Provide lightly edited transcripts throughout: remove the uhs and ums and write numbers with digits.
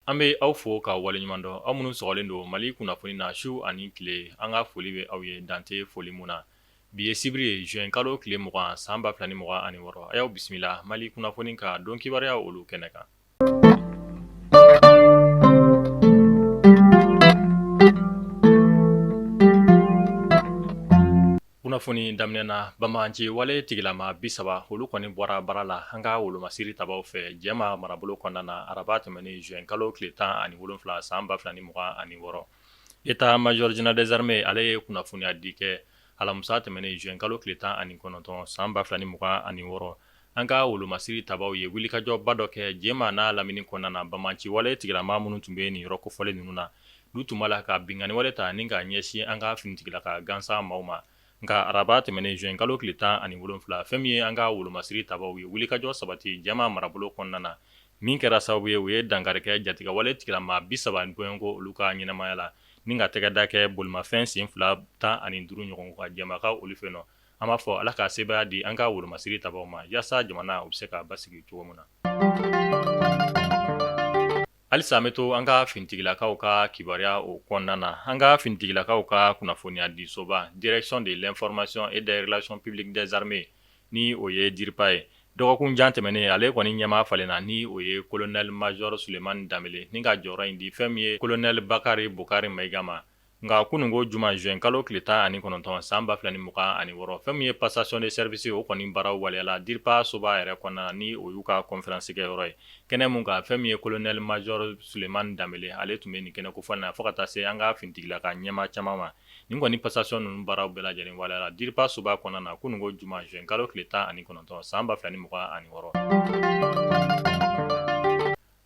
An bɛ aw fo ka waleɲuman dɔn, aw minnu sɔgɔlen don Mali kunnafoni na su ani tile, an ka foli bɛ aw ye dan tɛ foli min na. Bi ye sibiri ye juin kalo tile 20 san 2026, a y'aw bisimila Mali kunnafoni ka don kibaruya olu kɛnɛ kan. Kunnafoni daminɛ na, banbaanci wale tigilama 30, olu kɔni bɔra baara la an ka wolomasiri tabaw fɛ Jɛma marabolo kɔnɔna na araba tɛmɛnen juin kalo tile 17 san 2026. État major général des armées ale ye kunnafoniya di kɛ alamisa tɛmɛnen juin kalo tile 19 san 2026. An ka wolomasiri tabaw ye wulikajɔba dɔ kɛ Jɛma n'a lamini kɔnɔna na banbaanci wale tigilama minnu tun bɛ nin yɔrɔ kofɔlen ninnu na, n'u tun b'a la ka binkanni wale ta ni ka ɲɛsin an ka finitigilaka gansan maaw ma. Nka araba tɛmɛnen juin kalo tile 17, fɛn min ye an ka wolomasiri tabaw ye wulikajɔ sabati Jɛma marabolo kɔnɔna na, min kɛra sababu ye u ye dankari kɛ jatigɛwale tigilama 30 bɔɲɔgɔnko olu ka ɲɛnamaya la, ni ka tɛgɛ da kɛ bolimafɛn sen fila 15 ɲɔgɔn kan Jɛmakaw olu fɛ nɔ. An b'a fɔ Ala ka sebaaya di an ka wolomasiri tabaw ma yaasa jamana u bɛ se ka basigi cogo min na. Halisa an bɛ to an ka finitigilakaw ka kibaruya o kɔnɔna na, an ka finitigilakaw ka kunnafoniya disoba direction de l'information et des relations publiques des armées ni o ye DIRPA ye, dɔgɔkun jan tɛmɛnen ale kɔni ɲɛmaa falenna ni o ye colonel major Sulemani Danbele ni ka jɔyɔrɔ in di fɛn min ye colonel Bakari Bokari Mayiga ma. Nka kununko juma juin kalo tile 19 san 2026, fɛn min ye passation de service o kɔni baaraw waleyala DIRPA soba yɛrɛ kɔnɔna na, ni o y'u ka conférence kɛ yɔrɔ ye, kɛnɛ min kan fɛn min ye colonel major Sulemani Danbele ale tun bɛ nin kɛnɛ kofɔlen na fo ka taa se an ka finitigilaka ɲɛmaa caman ma. Nin kɔni passation ninnu baaraw bɛɛ lajɛlen waleyala DIRPA soba kɔnɔna na kununko juma juin kalo tile 19 san 2026.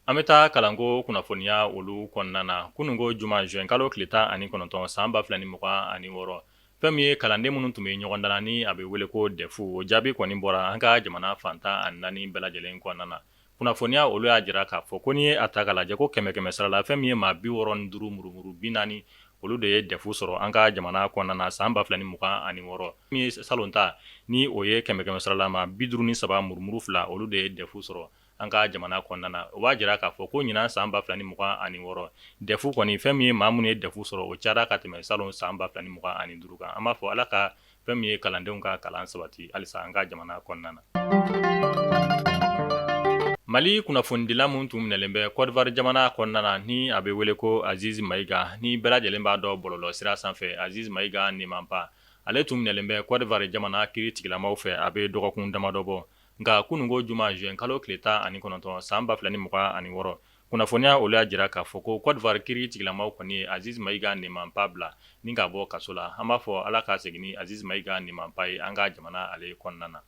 An bɛ taa kalanko kunnafoniya olu kɔnɔna na kununko juma juin kalo tile 19 san 2026, fɛn min ye kalanden minnu tun bɛ ɲɔgɔndan na ni a bɛ wele ko DEF, o jaabi kɔni bɔra an ka jamana fan 14 bɛɛ lajɛlen kɔnɔna na. Kunnafoniya olu y'a jira k'a fɔ ko n'i ye a ta k'a lajɛ ko kɛmɛ kɛmɛ sara la, fɛn min ye maa 65 murumuru 40, olu de ye DEF sɔrɔ an ka jamana kɔnɔna na san 2026. Min ye salon ta ni o ye kɛmɛ kɛmɛ sara la maa 53 murumuru 2, olu de ye DEF sɔrɔ an ka jamana kɔnɔna na. O b'a jira k'a fɔ ko ɲinan san 2026 DEF kɔni, fɛn min ye maa minnu ye DEF sɔrɔ, o cayara ka tɛmɛ salon san 2025 kan. An b'a fɔ Ala ka fɛn min ye kalandenw ka kalan sabati halisa an ka jamana kɔnɔna na. Mali kunnafonidila min tun minɛlen bɛ Côte d'Ivoire jamana kɔnɔna na ni a bɛ wele ko Aziz Mayiga, ni bɛɛ lajɛlen b'a dɔn bɔlɔlɔ sira sanfɛ Aziz Mayiga Nemanpa, ale tun minɛlen bɛ Côte d'Ivoire jamana kiri tigilamaw fɛ a bɛ dɔgɔkun damadɔ bɔ. Nka kununko juma juin kalo tile 19 san 2026, kunnafoniya olu y'a jira k'a fɔ ko Côte d'Ivoire kiri tigilamaw kɔni ye Aziz Mayiga Nemanpa bila ni ka bɔ kaso la. An b'a fɔ Ala ka segin ni Aziz Mayiga Nemanpa ye an ka jamana ale kɔnɔna na.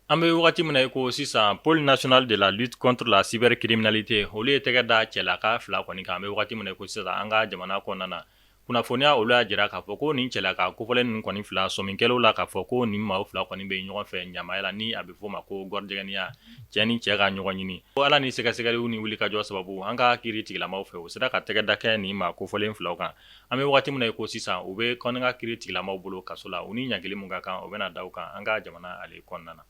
An bɛ wagati min na i ko sisan, Pôle national de la lutte contre la cybercriminalité olu ye tɛgɛ da cɛlaka fila kɔni kan. An bɛ wagati min na i ko sisan an ka jamana kɔnɔna na, Kunnafoniya olu y'a jira k'a fɔ ko nin cɛlaka kofɔlen ninnu kɔni fila sɔmi kɛlen la k'a fɔ ko nin maa fila kɔni bɛ ɲɔgɔn fɛ ɲamaya la ni a bɛ f'o ma ko gɔrɔjɛgɛniya, cɛ ni cɛ ka ɲɔgɔn ɲini. Ko Ala ni sɛgɛsɛgɛliw ni wulikajɔ sababu an ka kiri tigilamaw fɛ, u sera ka tɛgɛ da kɛ nin maa kofɔlen filaw kan. An bɛ wagati min na i ko sisan, u bɛ kɔni ka kiri tigilamaw bolo kaso la, u ni ɲangili min ka kan, o bɛna da u kan an ka jamana ale kɔnɔna na.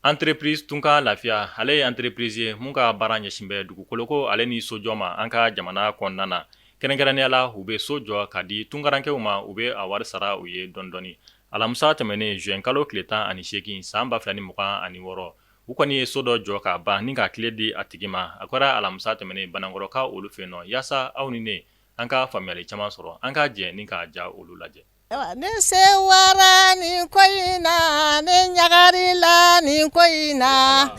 Entreprise Tunkan Lafiya, ale ye entreprise ye mun ka baara ɲɛsin bɛ dugukoloko ale ni sojɔ ma an ka jamana kɔnɔna na. Kɛrɛnkɛrɛnnenya la, u bɛ so jɔ ka di tunkarankew ma, u bɛ a wari sara u ye dɔɔni dɔɔni. Alamisa tɛmɛnen juin kalo tile 18 san 2026, u kɔni ye so dɔ jɔ ka ban ni ka clé di a tigi ma. A kɛra alamisa tɛmɛnen Banankɔrɔkaw olu fɛ yen nɔ, yaasa aw ni ne an ka faamuyali caman sɔrɔ, an ka jɛ ni ka ja olu lajɛ. Ne sewara nin ko in na, ne ɲagarila nin ko in na,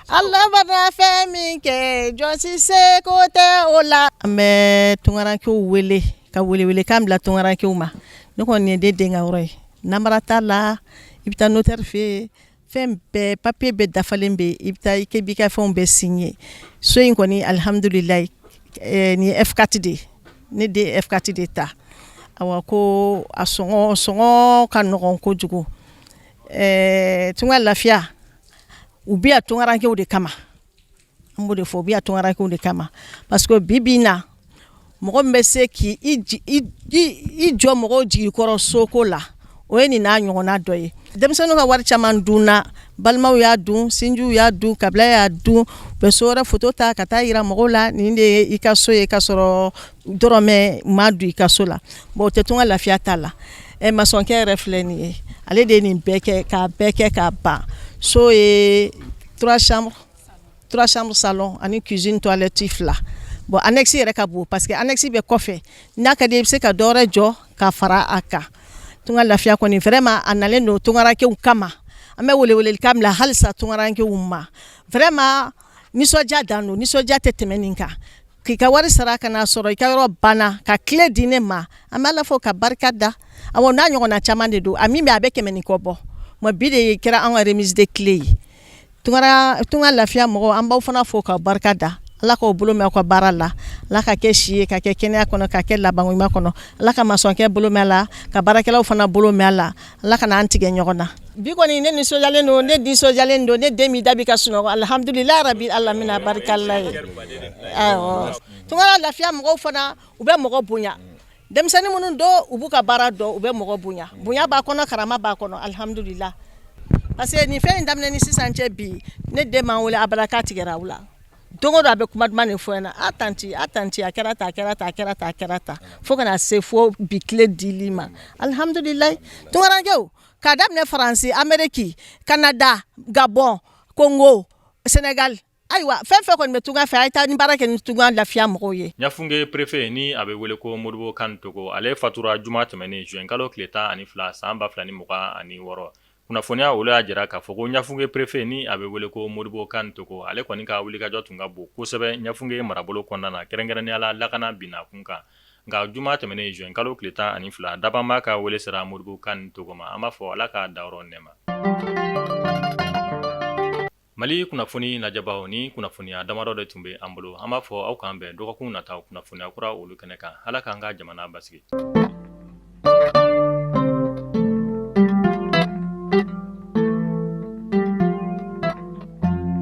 Ala mana fɛn min kɛ, jɔn si seko tɛ o la. An bɛ tunkarankew wele ka welewelekan bila tunkarankew ma. Ne kɔni ye ne den ka yɔrɔ ye, namara t'a la, i bɛ taa notaire fɛ yen, fɛn bɛɛ papier bɛɛ dafalen bɛ, i bɛ taa i b'i ka fɛnw bɛɛ signer. So in kɔni, alihamudulilayi, nin ye F4 de ye, ne den ye F4 de ta. Awa, ko a sɔngɔ ka nɔgɔn kojugu. Tunga Lafiya, u bɛ yan tunkarankew de kama. An b'o de fɔ, u bɛ yan tunkarankew de kama, parce que bi bi in na, mɔgɔ min bɛ se k'i i jɔ mɔgɔw jigi kɔrɔ soko la, o ye nin n'a ɲɔgɔnna dɔ ye. Denmisɛnninw ka wari caman dunna, balimaw y'a dun, sinjiw y'a dun, kabila y'a dun. U bɛ so wɛrɛ foto ta ka taa yira mɔgɔw la, nin de ye i ka so ye, ka sɔrɔ dɔrɔmɛ ma don i ka so la. Bon, o tɛ tunga lafiya t'a la. Ɛ, masɔnkɛ yɛrɛ filɛ nin ye, ale de ye nin bɛɛ kɛ k'a bɛɛ kɛ k'a ban. So ye trois chambres, trois chambres, salon ani cuisine, toilette fila. Bon, annexe yɛrɛ ka bon parce que annexe bɛ kɔfɛ. N'a ka di, i bɛ se ka dɔ wɛrɛ jɔ ka fara a kan. Tunga lafiya kɔni, vraiment, a nalen don tungarankew kama. An bɛ welewelekan bila halisa tungarankew ma. Vraiment, nisɔndiya dan don, nisɔndiya tɛ tɛmɛ nin kan. K'i ka wari sara ka n'a sɔrɔ i ka yɔrɔ banna ka clé di ne ma, an bɛ Ala fo ka barika da. Awɔ, n'a ɲɔgɔnna caman de don. A min bɛ, a bɛ 100 ni kɔ bɔ. Mais bi de kɛra an ka remise de clé ye. Tunga lafiya mɔgɔw, an b'aw fana fo ka barika da. Ala k'aw bolo mɛn aw ka baara la. Ala ka kɛ si ye, ka kɛ kɛnɛya kɔnɔ, ka kɛ labanko ɲuman kɔnɔ. Ala ka masɔnkɛ bolo mɛn a la, ka baarakɛlaw fana bolo mɛn a la. Ala ka n'an tigɛ ɲɔgɔn na. Bi kɔni, ne nisɔndiyalen don, ne nisɔndiyalen don. Ne den b'i da bi ka sunɔgɔ. Alihamdulilayi rabi alamina, barikala ye. Awɔ, tunga lafiya mɔgɔw fana, u bɛ mɔgɔ bonya. Denmisɛnnin minnu don, u b'u ka baara dɔn, u bɛ mɔgɔ bonya. Bonya b'a kɔnɔ, karama b'a kɔnɔ, alihamdulila. Parce que nin fɛn in daminɛ ni sisan cɛ, bi ne den m'an wele abada k'a tigɛra aw la. Don o don, a bɛ kuma duman de fɔ ɲɛna: "A tantie, a tantie, a kɛra tan, a kɛra tan, a kɛra tan, a kɛra tan," fo ka na se fo bi clé dili ma. Alihamdulilayi. Tungarankew, k'a daminɛ Faransi, Amérique, Canada, Gabon, Congo, Sénégal, ayiwa, fɛn fɛn kɔni bɛ tunga fɛ, a ye taa ni baara kɛ ni tunga lafiya mɔgɔw ye. Ɲafunke préfet ni a bɛ wele ko Modibo Kane Togo, ale fatura juma tɛmɛnen juin kalo tile 12 san 2026. Kunnafoniya olu y'a jira k'a fɔ ko Ɲafunke préfet ni a bɛ wele ko Modibo Kane Togo, ale kɔni ka wulikajɔ tun ka bon kosɛbɛ Ɲafunke marabolo kɔnɔna na, kɛrɛnkɛrɛnnenya la lakana binna kun kan. Nka juma tɛmɛnen juin kalo tile 12, dabama ka wele sera Modibo Kane Togo ma. An b'a fɔ Ala k'a dayɔrɔ nɛɛma. Mali kunnafoni lajɛbaw, ni kunnafoniya damadɔ de tun bɛ an bolo. An b'a fɔ aw k'an bɛn dɔgɔkun nata kunnafoniya kura olu kɛnɛ kan. Ala k'an ka jamana basigi.